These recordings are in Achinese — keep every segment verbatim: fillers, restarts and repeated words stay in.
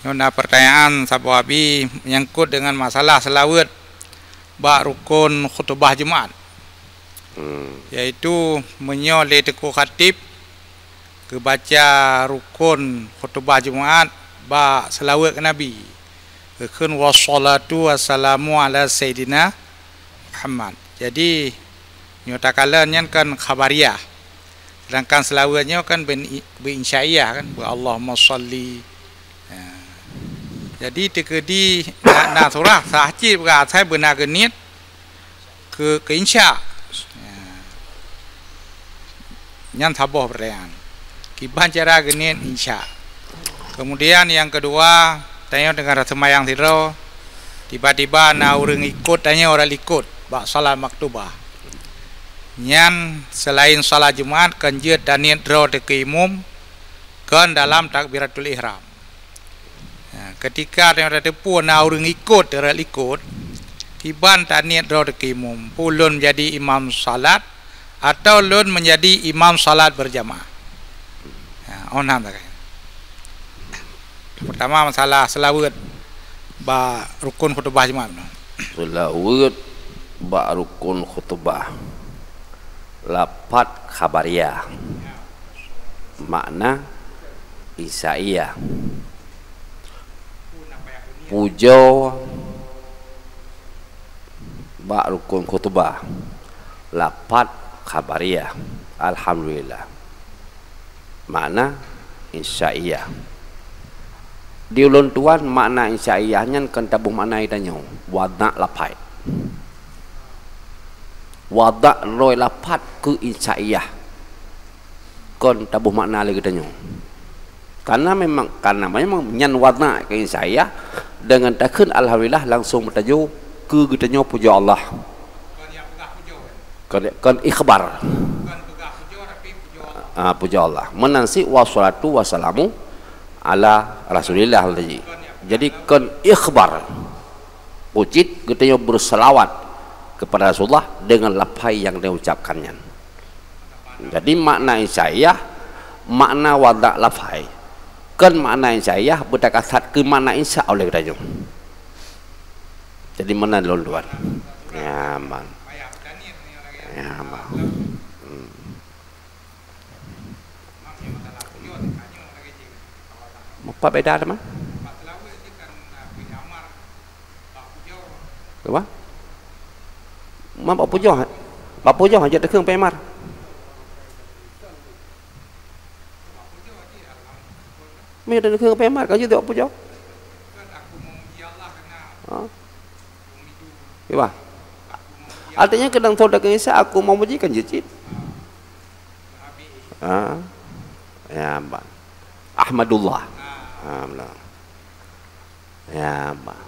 Nyoe na pertanyaan saboh abi menyangkut dengan masalah seulaweuet bak rukon khutubah Jumat. Hmm. Yaitu meunyoe lé Teungku Khatib geubaca rukon khutubah Jumat bak seulaweuet keu Nabi, geukheun, "Wassalatu wassalamu ala Sayyidina Muhammad." Jadi, nyoe takalon nyan kan khabariah. Sedangkan seulaweuet nyoe kan ben-, beuinsya'iyah kan, beu Allahumma shalli. Ha. Jadi, teukeudi na, na surah sah cit beuasai beuna geuniet keu, keu insya. Ha. Nyan saboh pertanyaan. Kiban cara geuniet insya. Kemudian yang kedua, tanyoe teungoh seumayang sidroe, tiba-tiba na ureuëng ikot tanyoe rot likot bak salat maktubah. Nyan selain salat Jumat, kon jeuet taniet droe teuh keu imum, kon dalam takbiratul ihram. Ha, ketika tanyoe tateupeue na ureuëng ikot rot likot, kiban taniet droe teuh keu imum, peue lôn menjadi imam salat atau lôn menjadi imam salat berjamaah. Ha, oh, na takheun. Pertama, masalah seulaweuet bak rukon khutubah Jumat. Seulaweuet bak rukon khutubah. Lafat khabariah. Makna insyaiyah. Pujoe bak rukon khutubah. Lafat khabariah. Alhamdulillah. Makna insyaiyah. Di ulôn tuan, makna insyaiyah nyan kon taboh makna geutanyoe, wadha' lafai. Wadha' lhôi lafat keu insyaiyah, kon taboh makna lé geutanyoe. Karena memang, karena memang nyan wadha' keu insyaiyah, deungon takheun alhamdulillah langsung meutajô keu geutanyoe pujoe Allah. Kon, kon ikhbar. Ah, pujoe Allah. Meunan cit wassalatu wassalamu ala Rasulillah lagi. Jadi kon ikhbar. Keu cit geutanyoe berselawat kepada Rasulullah dengan lafai yang dia ucapkan nyan. Jadi makna insyaiyah, makna wadha' lafai. Kon makna insyaiyah beutakasat keu makna insya oleh geutanyoe. Jadi meunan lôn tuan. Ya, man. Ya, man. Hmm. Apa beda teuma? Apa? Ma bak pujoe, bak pujoe jeuet takheun Pak Imar. Meunyoe takheun Pak Imar, ka jeuet bak pujoe. Ha? Kiban? Artinya kadang thon takheun Isa, aku memuji kan jeuet cit. Ha? Ya, ban. Ahmadullah. Ha, betul. Ya, ban.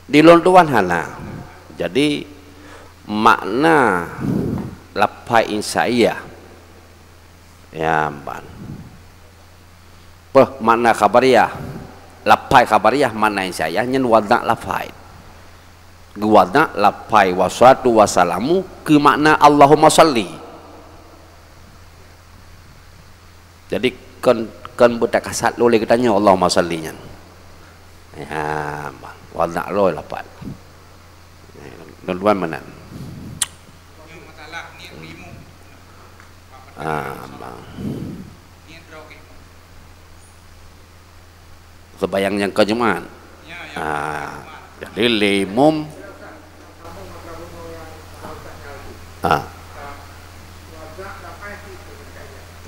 Di lôn tuan hana. Jadi, makna lafai insyaiyah. Ya, ban. Peuh makna khabariah. Lafai khabariah makna insyaiyah nyan wadha' lafai. Geuwadha' lafai wassalatu wassalamu keu makna Allahumma shalli. Jadi, kon, kon beutakasat lé geutanyoe Allahumma shalli nyan. Ya, wadha' lhôi lafai. Lôn tuan meunan. Ah, bang. Seumayang nyang ka Jumat. Ah, jadi lé imum. Ah.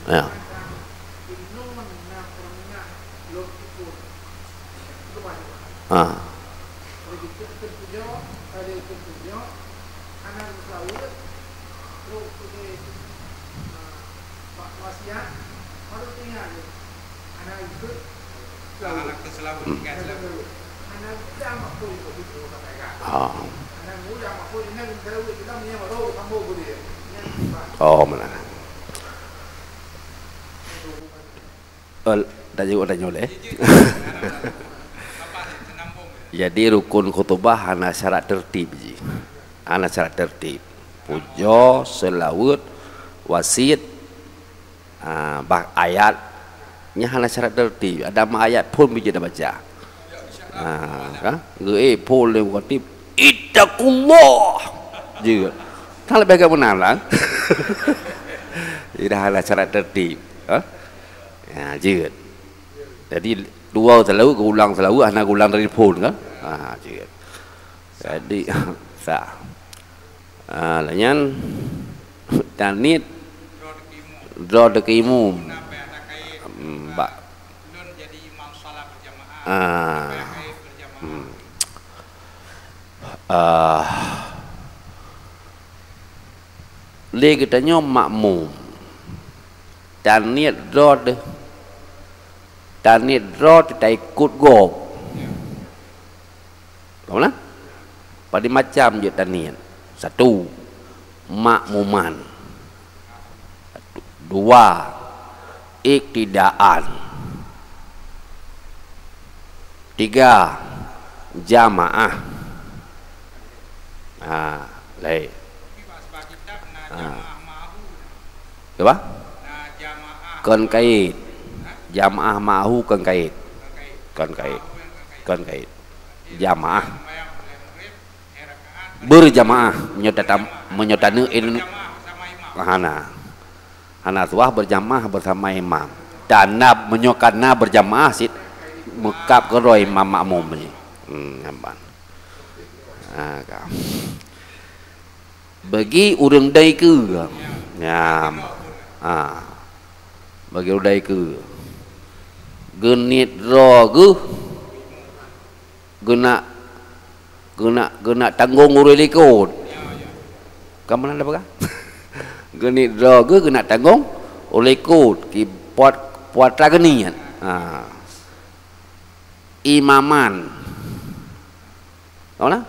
Ya. Ah. Hmm. Ah. Oh, meunan. Eh, dak jaweueb tanyoe lé. Jadi, rukun khutubah hana syarat tertib jih. Hana syarat tertib. Pujoe, seulaweuet, wasiet, ah, bah ayat, Nyan hana syarat tertib. Ada ma ayat phon bijéh tabaca. Ha, kan? Geuék phon lé khatib, "Ittaqullah." Jeuet. Kan leubeh gét meunan lah. Ida hana syarat tertib. Ha? Ya, jeuet. Jadi, dua seulalu, geuulang seulalu, hana geuulang dari phon, kan? Ha, jeuet. Jadi, sah. Ah, lagèe nyan, taniet droe teukeumum. Hmm, bak. Ah. Hmm. Ah. Lé geutanyoe makmum. Taniet droe teu-, taniet droe teu taikot gob. Ka meunan? Padum macam jeuet taniet. Satu, makmuman. Dua, iktidaan. Tiga, jamaah. Ha, laén. Ha. Apa? Kon kait. Jamaah ma'ahu kon kait. Kon kait. Kon kait. Jamaah. Berjamaah, meunyoe tatam-, meunyoe taneuk in-, hana. Hana suah berjamaah bersama imam. Tanab meunyoe kana berjamaah cit meukab keudroe imam makmum nyan. Hmm, nyan ban. Ha, ka. Bagi ureuëng dai keue. Nyan. Ha. Bagi ureuëng dai keue. Geuniet droe geuh geunak, geunak, geunak tanggong ureuëng likot. Ka meunan peugah? Geuniet droe geuh geunak tanggong ureuëng likot, ki puat, puat atra geuniet. Ha. Imaman. Tahu na?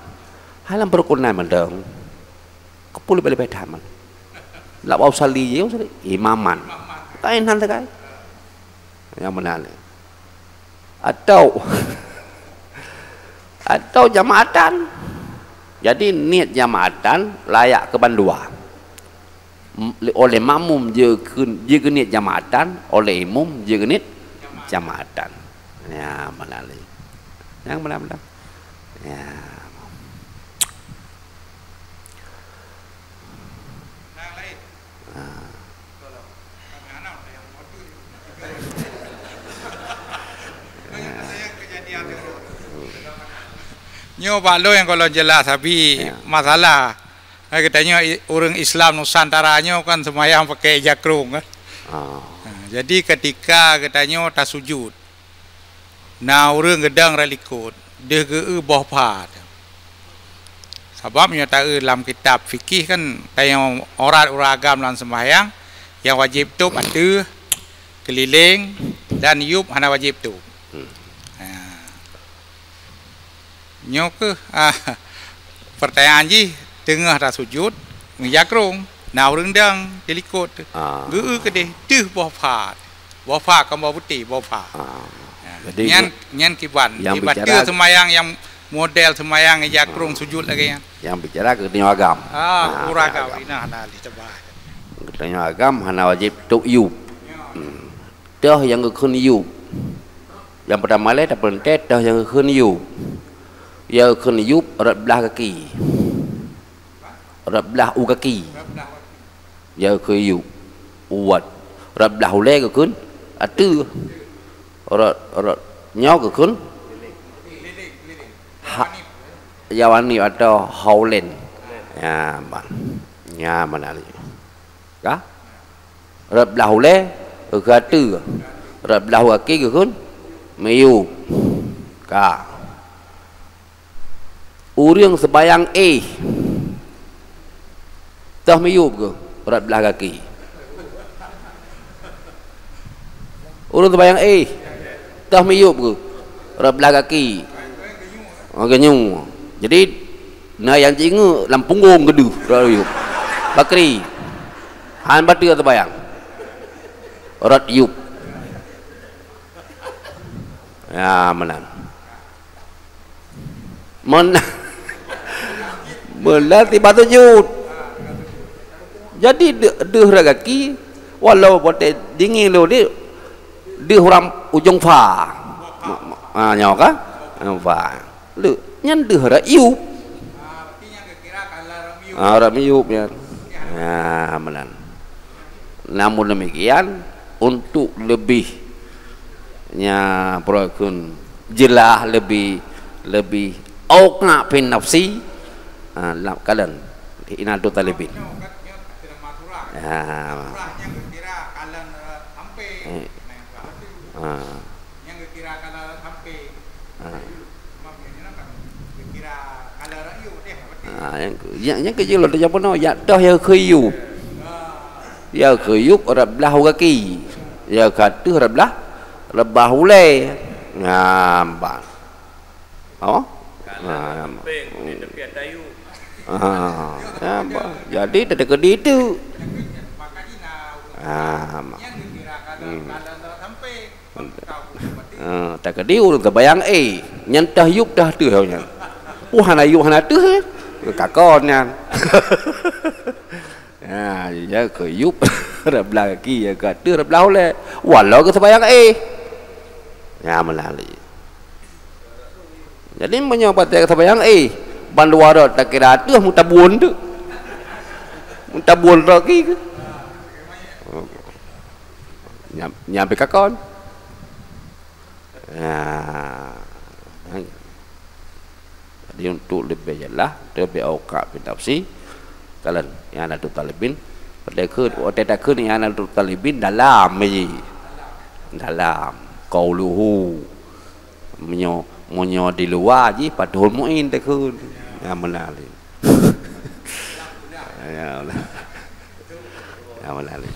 Hai lam perukunan mandang. Kepul bela-bela man. Lak bau sali je, sali. Imaman. Kain han tegai. Yang benar ni. Atau, atau jamaatan. Jadi, niet jamaatan layak keu bandua. M-, oleh makmum jeukeun-, jeukeuniet jamaatan, oleh imum jeukeuniet jamaatan. Ya, meulalu. Nyang beuna-beuna. Ya. Ah. Nyoe bak lôn nyang gohlom jeulaih sabe. Ya. Masalah, eh, geutanyoe i-, ureuëng Islam Nusantara nyoe kan seumayang pakai ija krong, kan? Ah. Ha, jadi ketika geutanyoe tasujud, na ureuëng geudong rot likot, deuh geu-eu boh pha. Sabab nyoe taeu lam kitab fikih kan, tanyoe aurat ureuëng agam lam seumayang, nyang wajéb tôb ateueh, keulileng, dan yup hana wajéb tôb. Hmm. Ha. Nyoe kheueh, ah, pertanyaan jih, teungoh tasujud, meujakrong, na ureuëng dong di likot. Ah. Geu-eu keudeh, deuh boh pha. Boh pha kon boh putéh, boh pha. Ah. Ya. Jadi, nyan, nyan kiban. Nyang di bateue bicara seumayang nyang model seumayang jakrong sujud lagée nyan. Nyang bicara keu tanyoe agam. Ah, ah, ureuëng agam. Agam. Ina hana lé teuba. Keu tanyoe agam hana wajéb tôb yup. Hmm. Toh nyang geukheun yup. Nyang peurtama lé tapeureuntée toh nyang geukheun yup. Nyang geukheun yup rot blah gaki. Rot blah u gaki. Nyang geukheun yup. Uwat. Rot blah ulée geukheun ateueh. Rot, rot nyoe geukheun ha-, yawanib atau haulen. Nyan ban. Nyan ban. Ka? Rot blah ulée geukheun ateueh, rot blah gaki geukheun miyueb. Ka. Ureuëng seubayang éh, toh miyueb geuh rot blah gaki. Ureuëng seubayang éh, toh miyueb geuh rot blah gaki. Oh, geunyoe. Jadi, na nyang jingeuk lam punggong geudeuh, rot yup. Bakri. Han bateue teubayang. Rot yup. Ya, meunan. Meunan. Meunan tiba sujud. Jadi, deuh, deuh rot gaki, walau watée dingin lé udeb, Deuh uram ujong fa. Ma-, ma-, ha, nyoe ka? Ha, fa. Leuh, nyan deuh rot yub. Ha, rot yub nyan. Ha, meunan. Namun demikian, untuk lebih nya, peue kheun, jeulaih, lebih, lebih auqa fi nafsi, ha, lam, kalon I'anatut Thalibin. Ha. Eh. Ha. Ha. Ha, nyang, nyang, nyang keujeuet lôn teujameun, jak toh ya keu yub. Ya keu yub rot blah u gaki. Ya keu ateueh rot blah, rot blah ulèe. Nyan ban. Oh? Ha, ya, ban. Jadi, teukeudi tu. Ha, ma-, hmm. Eh, teukeudi ureueng teubayang, eh, nyan toh yub toh ateueh nyan. Peue hana yub hana ateueh, eh? Kakon nyan. Ha, ya keu yub rot blah gaki, ya keu ateueh rot blah ulèe. Walao geuseumayang, eh. Nyan meunan lé. Jadi, meunyoe watèe geuseumayang, eh, bandua rot takira ateueh meutabun tu. Meutabun rot gaki keu. Nyan, nyan pih kakon. Nah, jadi untuk leubeh jeulaih, leubeh auqa fi nafsi, kalon I'anatut Thalibin, watèe kheun, watèe takheun I'anatut Thalibin dalam ji. Dalam. Qauluhu. Meunyoe, meunyoe di luwa ji Fathul Muin takheun. Ya, meunan lé. Ya, meunan. Ya, meunan lé.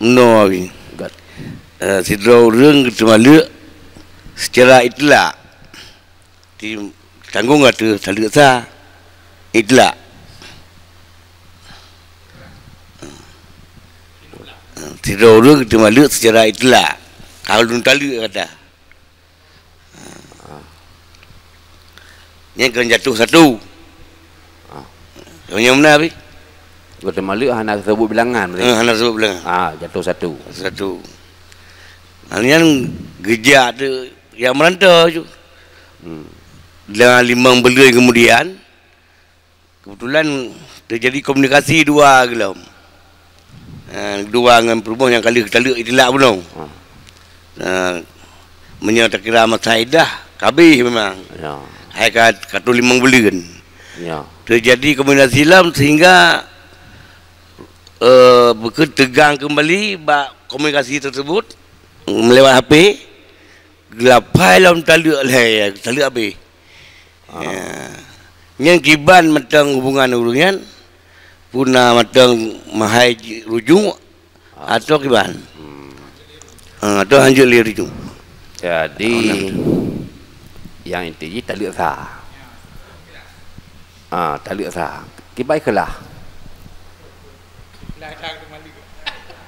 Meunoe, eh, sidroe ureueng geuteumaleuek seucara itlak. Di tanggong ateueh taleuek sa, itlak. Sidroe ureueng geuteumaleuek seucara itlak. Ka lôn taleuek gata. Nyan kon jatuh satu. Ah. Nyang meunan pih? Geuteumaleuek hana teusebut bilangan, berarti? Eh, hana teusebut bilangan. Ah, jatuh satu. Satu. Nyan geujak tu nyang meurantau tu. Hmm. Dan limong buleuen kemudian, kebetulan teujadi komunikasi dua gohlom. Ha, dua ngon peurumoh nyang ka lheueh taleuek itlak bunoe. Ha. Ha, meunyoe takira masa iddah, ka abéh memang. Ya. Hai ka, ka troh limong buleuen. Ya. Teujadi komunikasi lom sehingga, eh, bukon teugang keumbali bak komunikasi teusebut meulewat H P. Geulaphai lom taleuek lhèe, taleuek abéh. Ah. Ya. Nyan kiban mantong hubungan ureueng nyan, peue na mantong meuhai ji-, rujuk, ah, atau kiban. Hmm. Ah, atau hanjeuet lé rujuk. Jadi, ah, nah, nyang inti jih taleuek sa. Ah, taleuek sa. Kiban ikhlas.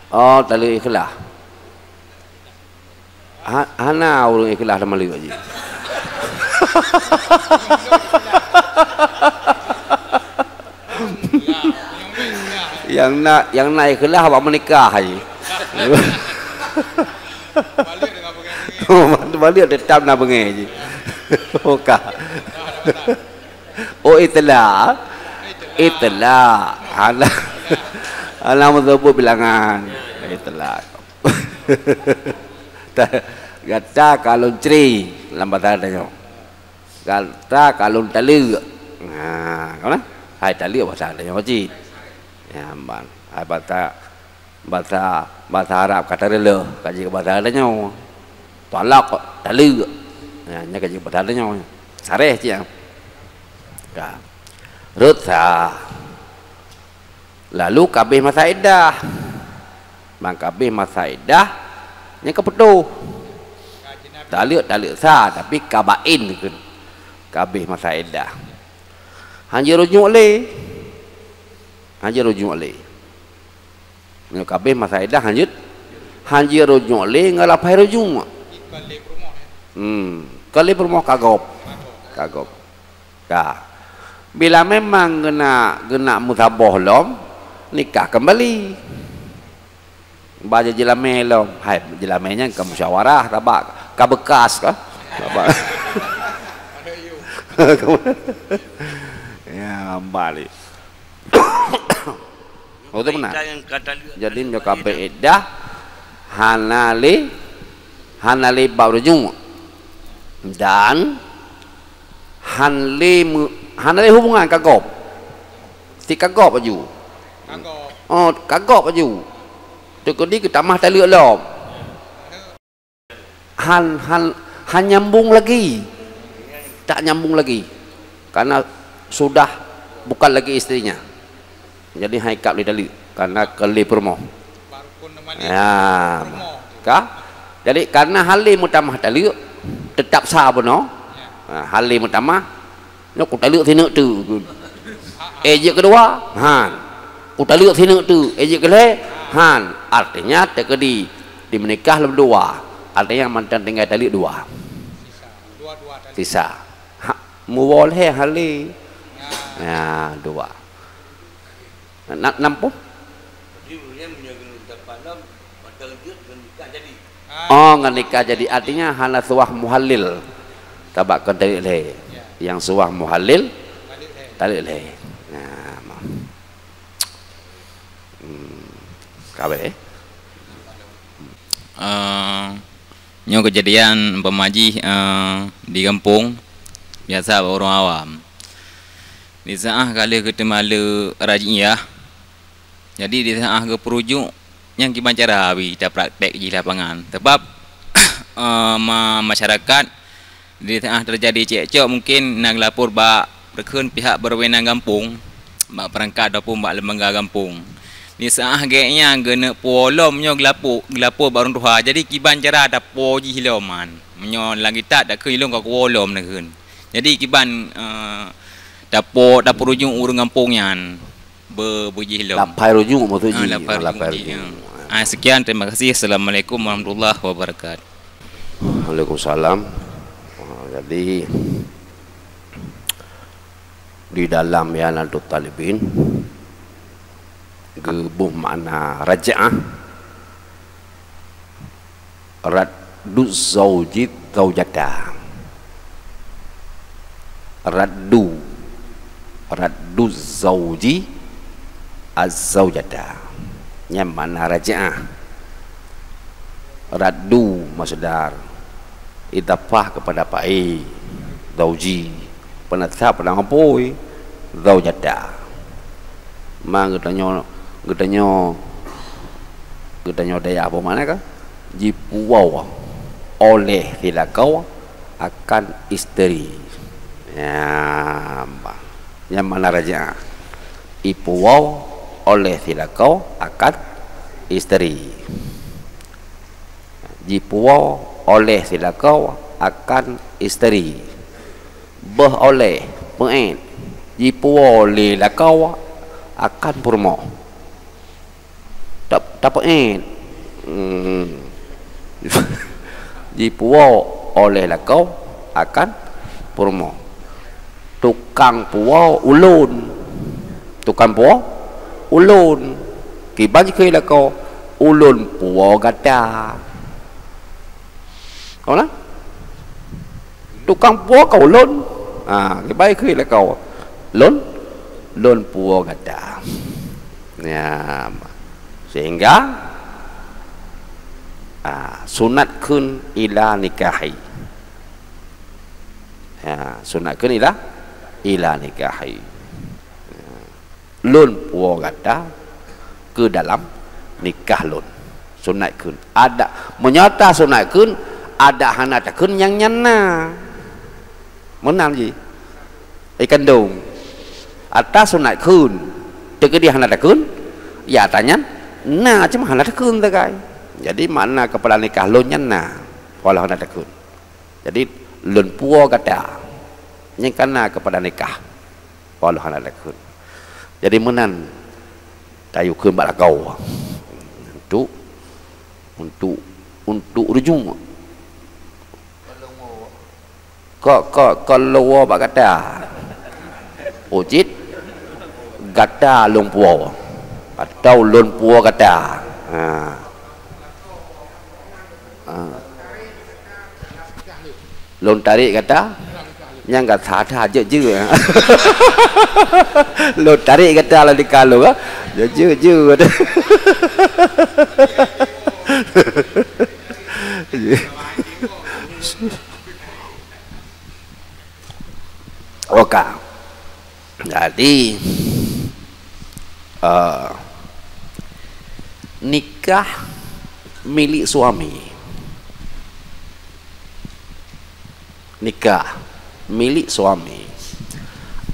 Oh, taleuek ikhlas. Ha-, hana ureueng ikhlas lam maleuk jih. Nyang na, nyang na ikhlas bak meunikah jih. Balik tetap na beungèh jih. Bukan. Oh, itlak. Itlak. Hana, hana meuseubut bilangan. Itlak. Ta-, gata ka lôn cre lam basa tanyoe. Gata ka lôn taleuek. Ha, ka na? Hai taleuek basa tanyoe cit. Ya, ban. Hai basa, basa, basa Arab ka tareuleuh, ka jeuet keu basa tanyoe. Talak, taleuek. Ya, nyan ka jeuet keu basa tanyoe. Sareh cit nyan. Ka. Rhot sa. Lalu ka abéh masa iddah. Ban ka abéh masa iddah, nyan ka putôh. Taleuek, taleuek sa, tapi ka baén kheun. Ka abéh masa iddah. Hanjeuet rujuk lé. Hanjeuet rujuk lé. Meunyoe ka abéh masa iddah, hanjeuet, hanjeuet rujuk lé ngon laphai rujuk. Hmm, kon lé peurumoh ka gob. Ka gob. Ka. Bila memang geunak, geunak meusaboh lom, nikah kembali. Ba jeulamé lom. Hai, jeulamé nyan ka musyawarah, tabak ka bekas ka. Tabak. Ya, balik. Oh, tu benar. Jadi, meunyoe ka beuiddah, hana lé, hana lé bab rujuk. Dan han lé me-, hana lé hubungan, ka gob. Cit ka gob laju. Ka gob. Oh, ka gob laju. Teukeudi geutamah taleuek lom. Han, han, han nyambung lagi. Tak nyambung lagi. Karena sudah bukan lagi istrinya. Jadi, han ikab lé taleuek. Karena ka lé peurumoh. Ya, ka? Jadi, karena han lé meutamah taleuek, teutap sa bunoe. Ha, han lé meutamah, nyoe kutaleuek sineuk teuk. Eh, jeuet keudua, han. Kutaleuek sineuk teuk. Eh, jeuet keulhèe, han. Artinya, teukeudi dimeunikah lom dua. Artinya, mantong tinggai taleuek dua. Sisa. Ha, muwoe lhèe han lé. Ya, dua. Na-, nam pun? Oh, ngon nikah jadi. Artinya hana suah muhallil. Tabak kon taleuek lhèe. Nyang suah muhallil, taleuek lhèe. Nah, ma-, hmm, ka abéh, eh? Eh, nyoe keujadian umpama jih, eh, di gampông, biasa bak ureueng awam. Di saat ka lheueh geuteumé le raj'iyah, jadi di saat geupeurujuk, nyan kiban cara bri tapraktek jih lapangan. Sabab, eh, ma-, masyarakat di saat teujadi cekcok mungkin na geulapor bak reukheun pihak berwenang gampông, bak peurangkat ataupun bak lembaga gampông. Di saat gét nyan geuneuk puwoe lom nyoe geulapor, geulapor bak ureueng tuha. Jadi kiban cara tapuwoe jih lom nyan. Meunyoe lagi that takheun ilôn ka kuwoe lom nakheun. Jadi kiban, eh, tapuwoe, tapeurujuk ureueng gampông nyan. Be-, beujih lom. Lapai rujuk maksud jih. Ah, lapai rujuk jih, ah. Ah, sekian, terima kasih. Assalamualaikum warahmatullahi wabarakatuh. Waalaikumsalam. Ah, jadi, di dalam I'anatut Thalibin, geuboh makna raj'ah. Raddu zauji zaujata. Raddu. Raddu zauji az-zaujata. Nyan makna raj'ah. Raddu masdar. Idhafah kepada fa'il. Zauji. Peunasab pada apui. Zaujata. Ma geutanyoe, geutanyoe, geutanyoe dayah apa makna ka? Jipuwoe oleh si lakoe akan isteri. Ya, bah. Nyan makna raj'ah. Ipuwoe oleh si lakoe akan isteri. Jipuwoe oleh si lakoe akan isteri. Boh oleh, peuet. Jipuwoe lé lakoe akan peurumoh. Ta-, tapeuet. Hmm. Jipuwoe oleh lakoe akan peurumoh. Tukang puwoe ulôn. Tukang puwoe ulôn. Kiban jikheun lakoe, ulôn puwoe gata. Kawan? Tukang puwoe ka ulôn. Ha, kiban jikheun lakoe, lôn, lôn puwoe gata. Ya, sehingga, ah, sunat kheun ila nikahi. Ya, sunat kheun ila, ila nikahi. Ya. Lôn puwoe gata keu dalam nikah lôn. Sunat kheun. Ada, meunyoe tasunat kheun, ada hana takheun nyang nyan na. Meunan jih. Ikandong. Ata sunat kheun. Teukeudi hana takheun, ya ata nyan na cuma hana takheun sagai. Jadi makna keupada nikah lôn nyan na, walau hana takheun. Jadi, lôn puwoe gata. Nyan ka na keupada nikah. Walau hana takheun. Jadi, meunan tayue kheun bak lakoe. Untuk, untuk, untuk rujuk. Kok, kok, kok lôn woe bak gata. Oh cit, gata lôn puwoe, atau lôn puwoe gata. Ha. Ha. Lôn tarek gata, nyang gata that jeuet-jeuet. Lôn tarek gata lam nikah lôn, ha? Jeuet-jeuet. Oka. Jadi, eh, nikah milik suami. Nikah milik suami.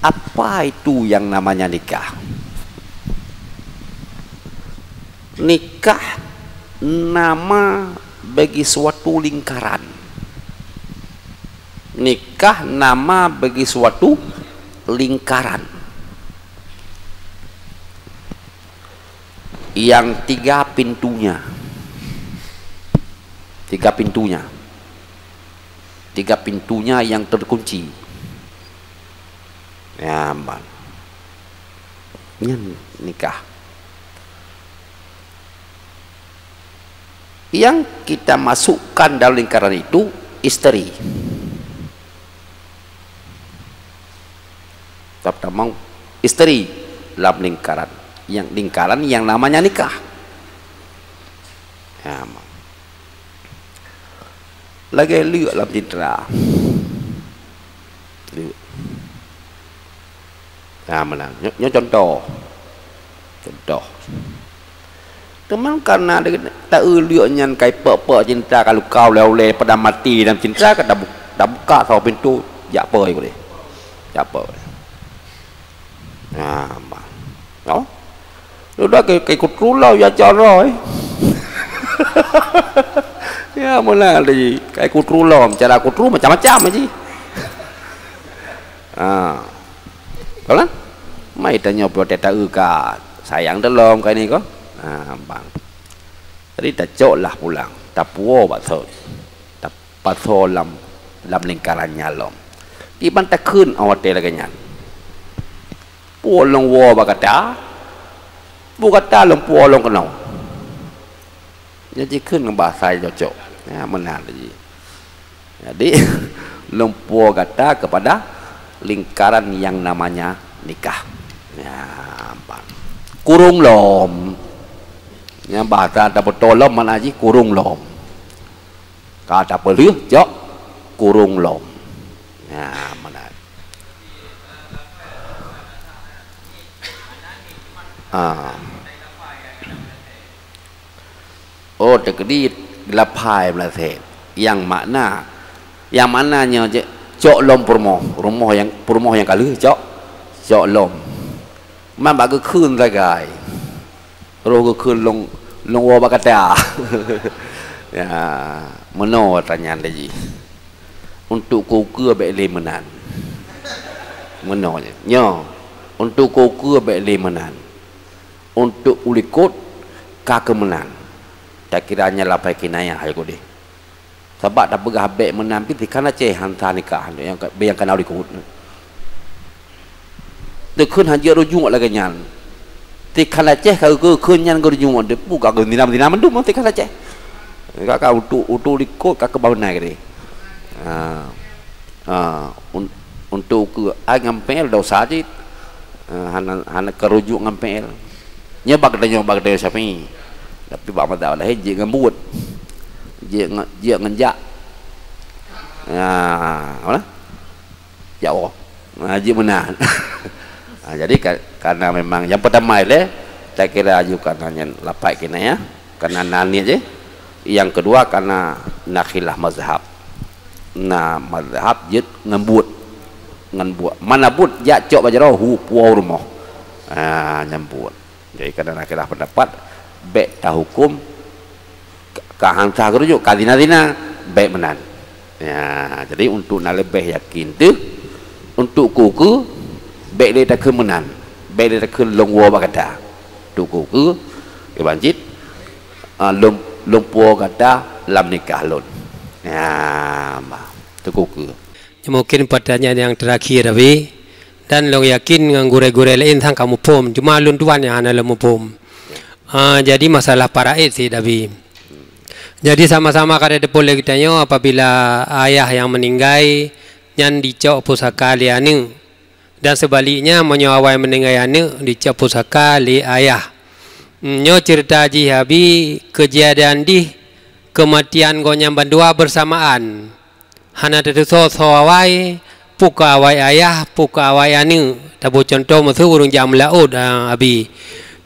Apa itu yang namanya nikah? Nikah nama bagi suatu lingkaran. Nikah nama bagi suatu lingkaran yang tiga pintunya. Tiga pintunya. Tiga pintunya yang terkunci. Ya, ban. Nyan nikah. Yang kita masukkan dalam lingkaran itu isteri. Tapi tamong isteri dalam lingkaran, yang lingkaran yang namanya nikah. Ya, ma-, lagèe leuk lam cintra. Leuk. Nah, meunan. Nyoe, nyoe contoh. Contoh. Teuma karena taeu leuk nyan kai pek-pek cinta ka luka ulèe-ulèe pada mati dalam cinta ka tabu-, tabuka saboh pintu jak poi gurèe. Jak poi. Nah, ma-, oh. Sudah kai, kai kutru lom ya cara, eh. Ya, meunan tadi. Kai kutru lom, cara kutru macam-macam, Haji. Ha. Kon? Mai tanyoe pih watèe taeu ka sayang teulom kah niko. Ha, bang. Jadi tacok lah pulang, tapuwoe bak thon. Tapasoe lam, lam lingkaran nyan lom. Kiban takheun 'oh watèe lagèe nyan. Puwoe lôn woe bak gata, bu gata lôn puwoe lôn keunoe. Nyan jikheun ngon bahasa nyang cocok. Ya, meunan jih. Jadi, lôn puwoe gata kepada lingkaran yang namanya nikah. Ya, ban. Kurong lom. Nyan bahasa tabeutôi lom makna jih kurong lom. Ka tapeulheueh cok kurong lom. Ya, meunan. Ah. Oh, teukeudi geulaphai meulasèe. Nyang makna, nyang makna nyoe jeuet cok lom peurumoh, rumoh nyang, peurumoh nyang ka lheueh cok, cok lom. Man bak geukheun sagai. Roh geukheun lôn, lôn woe bak gata. Ya, meunoe atra nyan lé jih. Untuk keu ukeue bèk lé meunan. Meunoe nyan. Nyoe, untuk keu ukeue bèk lé meunan. Untuk u likot ka keu meunan. Takira nyan lapai kinayah hai kudeh. Sabab tapeugah bèk meunan pih tikhan Aceh han sah nikah nyang ka, nyang kana u likot. Teukheun han jeuet rujuk lagèe nyan. Tikhan Aceh ka geukheun nyan geurujok, depu ka geuzina-zina mandum tikhan Aceh. Ka, ka untuk, untuk likot ka keubah beuna geude. Ha. Ha, un-, untuk keu ai ngon P L dosa cit. Ha, hana, hana keurujuk ngon P L. Nyoe bak geutanyoe, bak geutanyoe Syafi'i. Tapi bak mazhab laén jeuet ngon buet. Jeuet ngon, jeuet ngon jak. Ha, apa? Ya Allah. Ha, jeuet meunan. Ha, jadi ka-, karena memang nyang pertama ilèe, saya kira aju karena nyan lapai keunan ya, karena na niet jih. Yang kedua karena na khilaf mazhab. Na mazhab jeuet ngon buet. Ngon buet. Mana buet jak cok bak jaroe hu puwoe rumoh. Ha, nyan buet. Jadi kadang-kadang khilaf pendapat, bèk tahukum ka, ka han sah geurujuk, ka zina-zina, bèk meunan. Ya, jadi untuk na leubeh yakin teuh, untuk keu ukeue, bèk lé takheun meunan, bèk lé takheun lôn woe bak gata. Untuk keu ukeue, kiban cit, ah, lôn, lôn puwoe gata lam nikah lôn. Ya, bah, untuk keu ukeue. Mungkin pertanyaan yang terakhir, Abi. Dan lôn yakin ngon gurée-gurée laén sang ka muphom, cuma lôn tuan nyang hana lôn muphom. Ah, jadi masalah paraid sih, Abi. Jadi sama-sama ka teupeue lé geutanyoe, apabila ayah nyang meuninggai nyan dicok pusaka lé aneuëk, dan seubaliknya, meunyoe awai meuninggai aneuëk dicok pusaka lé ayah. Nyoe ceurita jih, Abi, keujadian dih keumatian gobnyan bandua beursamaan. Hana teutusoe soe awai, peu keu awai ayah, peu keu awai aneuëk. Taboh cuntoh, meuseu ureuëng jak meulaôt, a, Abi.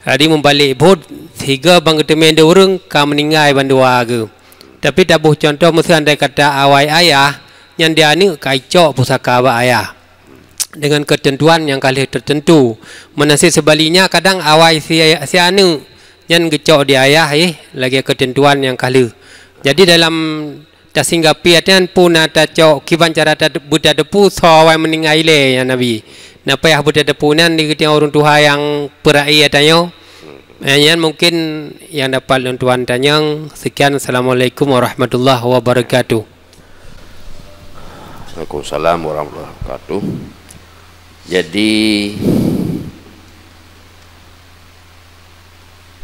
Jadi meubalek bhot, sigoe ban geuteumé di ureuëng ka meuninggai bandua geuh. Tapi taboh cuntoh, meuseu andai kata awai ayah, nyan di aneuëk ka icok pusaka bak ayah. Dengan keuteuntuan nyang ka lheueh teuteuntu. Meunan cit seubaliknya, kadang awai si, si aneuëk nyan geucok di ayah, eh, lagée keuteuntuan nyang ka lheueh. Jadi dalam tasinggapi atian pun na tacok kiban cara ta-, beutateupeu soe awai meuninggai ilée, ya Nabi. Na payah beutateupeu nan di geutanyoe ureuëng tuha nyang peura'i tanyoe. Eh, nyan mungkin nyang dapat lôn tuan tanyong. Sekian, Assalamualaikum warahmatullahi wabarakatuh. Waalaikumsalam warahmatullahi wabarakatuh. Jadi,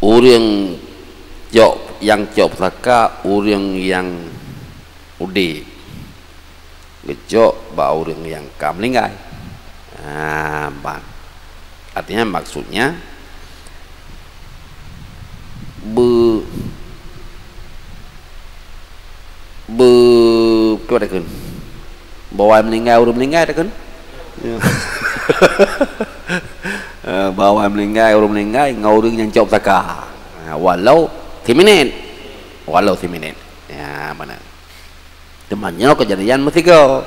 ureuëng cok, nyang cok pusaka, ureuëng nyang udeb, geucok bak ureuëng nyang ka meuninggai. Ha, ban. Artinya, maksudnya, be-, be-, apa takheun? Bak awai meuninggai, ureuëng meuninggai takheun? Ya. Eh, bak awai meuninggai, ureuëng meuninggai, ngon ureuëng nyang cok pusaka. Ha, walau siminét. Walau siminét. Ya, mana? Teuma nyoe keujadian meusigoe.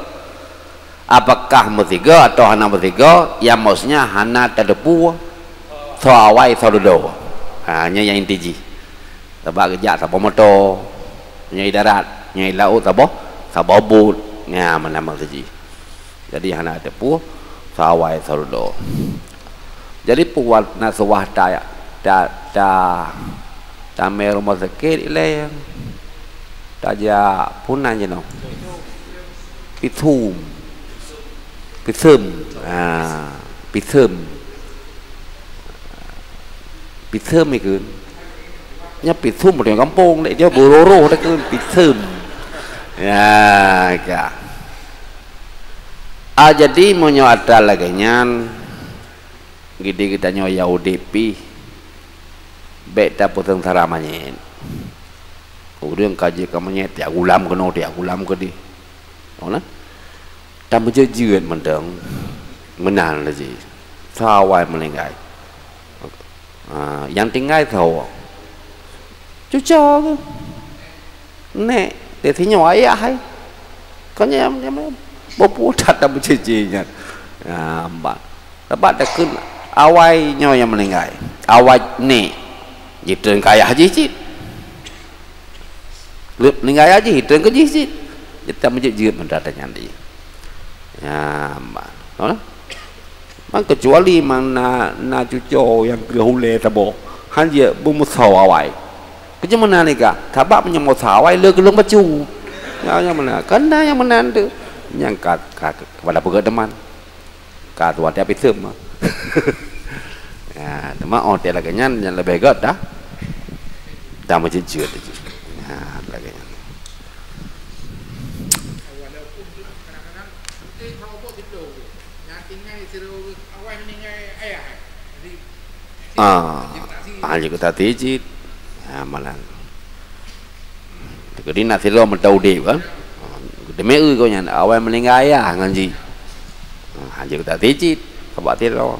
Apakah meusigoe atawa hana meusigoe, nyang maksudnya hana teuteupeu soe awai soe dudoe. Ha, nyoe nyang inti jih. Sabab geujak saboh moto, nyoe i darat, nyoe i laôt saboh, saboh buet. Nyan meunan maksud jih. Jadi hana teuteupeu soe awai soe dudoe. Jadi puwat na suwah ta, ta, ta, tamé rumoh sakét ilée. Tajak puna jinoe. Pisum. Pisem. Ha, pisem. Pisem ikheun. Nya pisum di gampông dek dia beroroh takheun pisem. Ya, ka. Ah, jadi meunyoe atra lagée nyan, geutanyoe nyang udeb pih, bék tapeuseungsara manyét. Ureuëng ka jeuet ka manyét, tiak gulam keunoe, tiak gulam keudeh. Oh, nah. Tameujeuet-jeuet mantong, meunan lagée. Soe awai meuninggai. Ah, nyang tinggai soe? Cucoe geuh. Nek, di sinyoe ayah hai. Kon nyan, nyan, nyan, boh putat dah beucécé nyan. Nah, ban. Sabab takheun awai nyoe nyang meuninggai. Awai nek. Jitreun keu ayah jih cit. Leueb meuninggai ayah jih, jitreun keu jih cit. Jadi tameujeuet-jeuet mantong nyan di. Nah, ban. Ho? Ban keucuali mang na, na cucoe nyang keu ulée saboh, han jeuet beumeusoe awai. Keu jeuet meunan lé ka, sabab meunyoe meusoe awai le keu lôn bacut. Nyang, nyang meunan, kana nyang meunan tu. Nyang ka, ka, ka pada peugét teuma. Ka tuan tiap item. Ya, teuma oh tiap lagée nyan nyang leubeh gét dah. Dah meujeuet-jeuet. Ya, lagée nyan. Ah, ah, jeuet keu tati cit. Ah, malah. Jadi na sidroe meuta udeb kan. Ah, deungoe keu nyan awai meuninggai ayah ngon jih. Ah, jeuet keu tati cit. Sabab sidroe.